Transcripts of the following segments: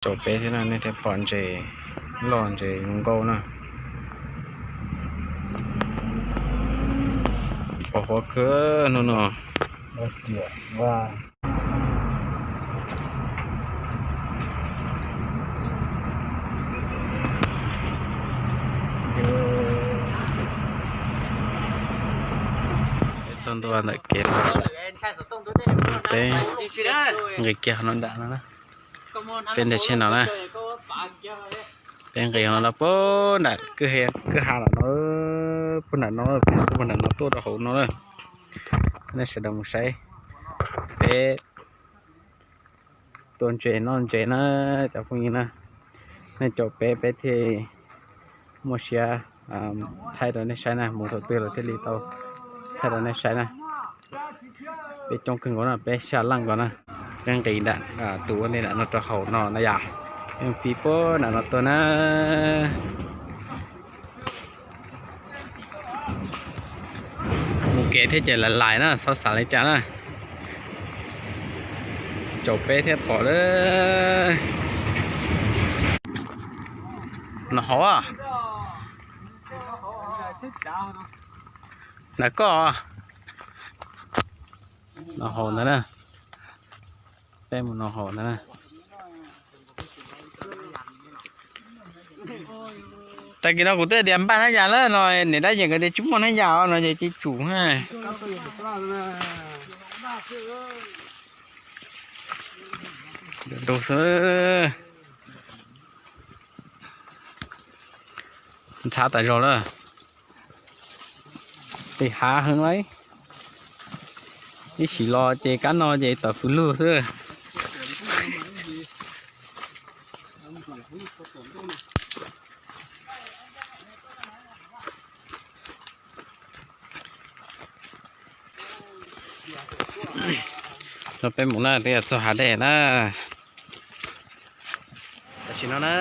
Caum peb thiab na, nej thiaj pom ntses loj ntses zoo nkauj na. Pom huab kawg hnub no. Peb txog ntua ntawm kev no, peb nqis kiag qhov no nram no na. Peb nres tsheb no na, peb nqis no puag nram kwj ha, kwj ha nram no, puag nram no, puag nram no tuaj rau hauv no na. Nej sawv daws mus saib peb tua ntses noj ntses na, cov phooj ywg na. Nej caum peb, peb thiaj muaj siab thaij rau nej saib na, mus thaum twg los thiaj li tau thaij rau nej saib na. Peb coob kawg nkaus na, peb xya leej nkaus na. Peb nqis nram tus ua ntej nram no rau hauv no na yom. Peb mus pib puag nram no tuaj na. Mus kev thiab ces lais lais na, txhob xav li cas na. Caum peb thiaj pom lawm. No hauv, ntawm koj, no hauv ntawd na. Peb mus no hauv ntawd na. Tag kis no kuv twb tias npaj hnab yas lawm no, niam dab yeem nkawd tias tsis muaj hnab yas no ces tsis tsum na. Ntxhab tas zog lawm. Pem hav heev lauj. Ib sim los ces kab no ces tawm fws lug xwb. No peb mus na, twb yog txog hav dej na. Tam sim no na,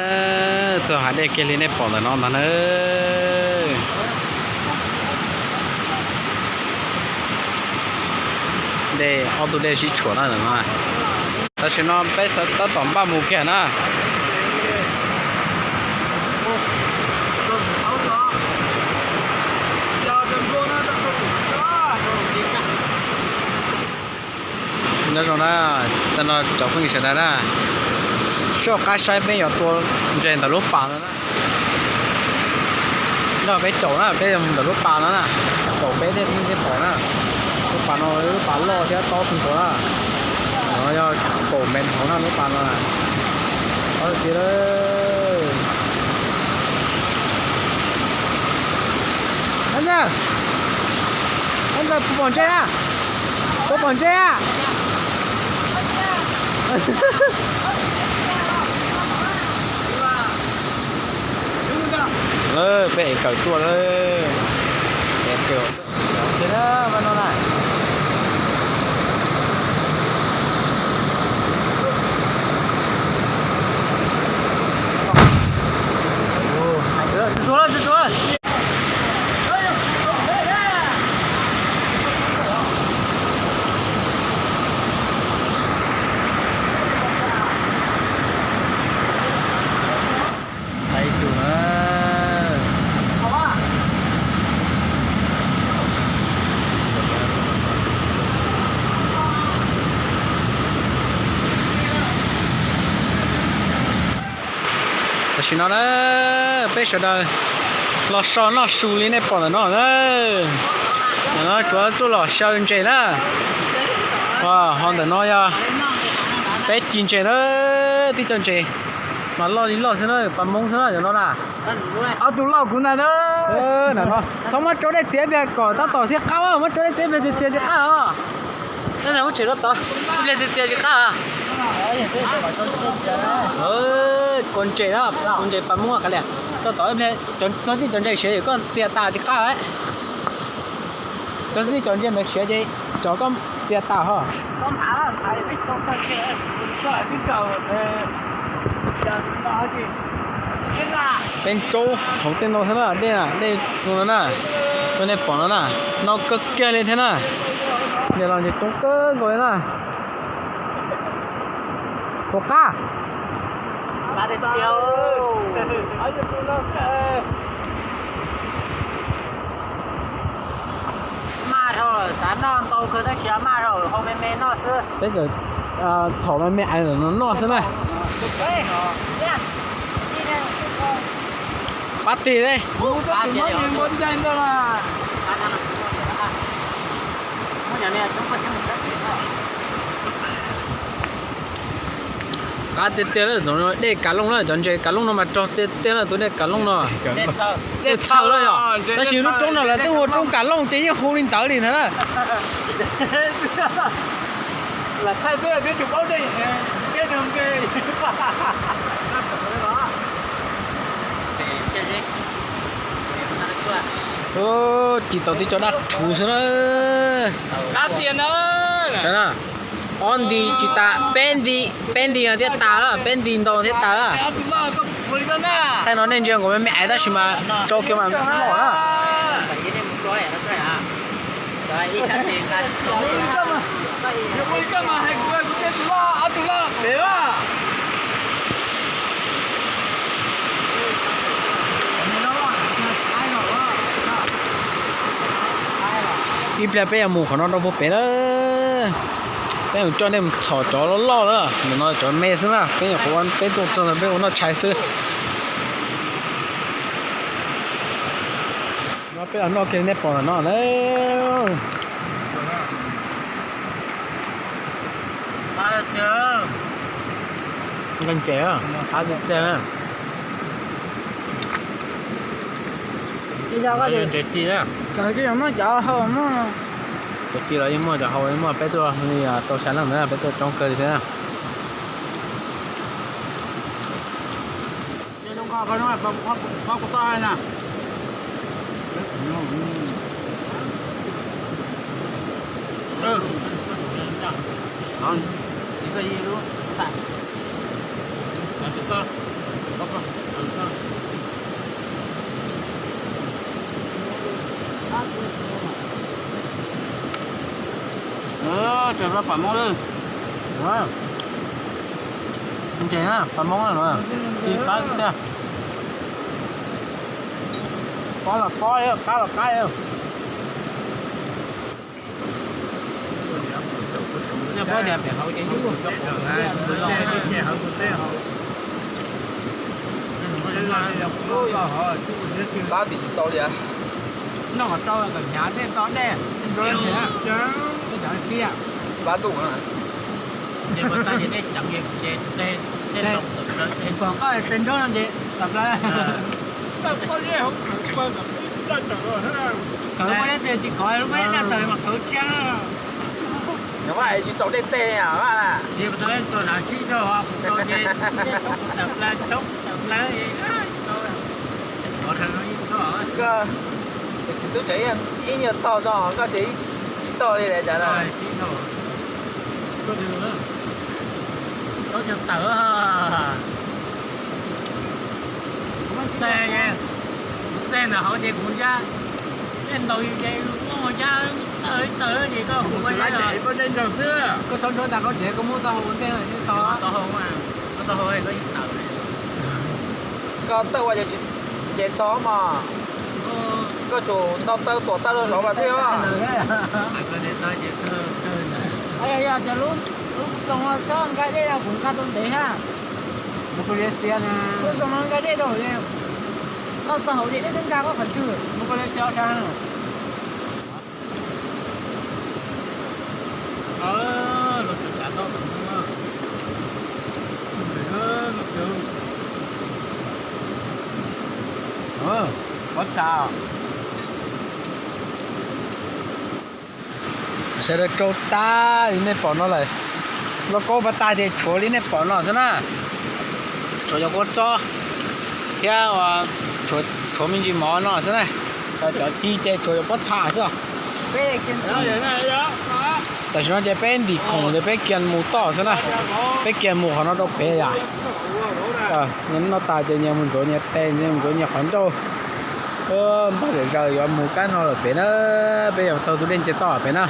txog hav dej kiag li nej pom ntawm no ntag na. Dej, ob tug dej sib tshuam na ntawm no. Tam sim no peb tab tom npaj mus kiag na. Nyob zoo na, tag no cov phooj ywg sawv daws na, soj qab saib peb yuav tua ntses ntawm lub pas no na. Nrog peb caum na, peb mus ntawm lub pas no na, caum peb thiaj pom na. Lub pas no lub pas loj thiab tob kawg nkaus na. No yog kaum mev hauv na lub pas no. Tob tiag lawm. Ntxawg, ntxawg, puas pom ntses na? Puas pom ntses na? Peb ev kawm tuaj lawm. Tam sim no na, peb sawv daws los so noj su li nej pom ntawm no na. Ntawm no tsuav txuj lom xyaw ntses na. Ho ntawm no yog peb ci ntses na, tib co ntses mas loj li loj xwb na, pas moob xwb na ntawm no na. Ob tug loj kuv ntag na. Ntawm no txhob muab rau dej txias ib pliag kom tab tom thiaj qab, muab rau dej txias ib pliag txias tsis qab os. Tab sis muab tsev rau tod ib pliag txias tsis qab. Kua ntses na, kua ntses pas moob kav liam, rau tod ib pliag, txog txij cov ntses siav koj txias tas tsis qab lawm. Txog txij cov ntses ntawd siav ces cov koj txias tas ho. Peb ntsaub hauv tej no xwb na, dej na, dej zoo no na, rau nej pom no na, no kawg kiag li thiab na. Niam los ntses coob kawg nkaus li na. Puas qab? Maj dhau lawm, xav noj ntau kawg tab sis maj dhau, hau me me noj xwb. Peb txhom me me ais no noj xwb na. Pab tig li. Qab tiag tiag, dej kav looj na, cov ntses kav looj no mas rog tiag tiag na, tus dej kav looj no. Dej txhawm lawm yog, tab sis lub roob no lawv twb hu roob kav looj ces yeej hu li ntawd li ntag na. Ci tau tib co dab rhuv xwb na. Ob nti tsis tas, peb nti, peb nti no thiaj tas, peb nti ntau thiab tas. Thaij no nej ntsia nkaus me me ais tab sis mas rau kiag mas loj na. Ib pliag peb yuav mus qhov no rau puag pem na. Peb yuav coj nej mus txhom cov loj loj na, ntawm no cov me xwb na, peb nyuam qhuav peb tuaj txog ntawd peb ua noj tshais xwb. No peb los noj kiag nej pom ntawm no na. Nqaij ntses, qab tiag tiag. Ntses ci na. Cov ci los yeej muaj, cov hau yeej muaj, peb tuaj li tau xya leej ntawd peb tuaj coob kawg li thiab na. Pam Moob na, ntses na, pam Moob na, ci qab tiag. Pob los pob, qab los qab. Pab tim tsis tau li. Noj kom tau kom hnyav tej to dej. Pab duj na. Kom koj tes nrog no ces tawm plaws. Kawg ua dab tsi tsis kov lub peb daj tawm mas kawg tshiab. Nws vaj es tsis tau dej tej vaj na. Tau sib rau, tau ces tawm plaws, tawm plaws. Koj, txiv tub tseem ib nyuag tog zog, koj ces tsis tau li cas na. Tawm. Tej ntawm hauv ces kuv ya, tej ntaus yus ces yus muab ya tawm tawm ces koj kuv koj txhob ntsuab tas koj ces koj muab tau hau ua ntej tau. Koj txawj ua ces tsis nce tog mas. Koj tsum ntaus taw tuam taw rau saud mas thiaj. Yog cov lub xoo txhob nqa dej no kuv nqa tau ntev ha. Mus kuv liam xiav na. Lub xoo no nqa dej rau, koj txog hauv ces dej twb nqa koj qhov ntswg. Mus kuv liam xiav os. Pob txha. Sawv daws rau tag li nej pom no lawm. Lauj kaub pab tag ces tshuav li nej pom no xwb na. Tshuav cov kua txob thiab tshuav me ntsis mov no xwb na. Cov ci ces tshuav cov pob txha xwb. Tam sim no ces peb ntim khoom ces peb kiag mus toj xwb na. Peb kiag mus qhov no rau pem yom. Noj tas ces nyias mus ntxuav nyias tes, nyias mus ntxuav nyias qhov ncauj. Npog zom zaws yuav mus kab no lawm pem na, peb yuav taug tus dej nce toj pem na.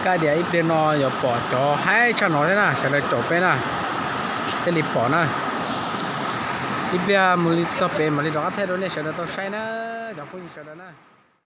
Kab tias ib pliag no yuav pom cov haib tshaj no thiab na, sawv daws caum peb na, thiaj li pom na. Ib pliag mus li txog pem mam li rov qab thaij rau nej sawv daws tau saib na, cov phooj ywg sawv daws na.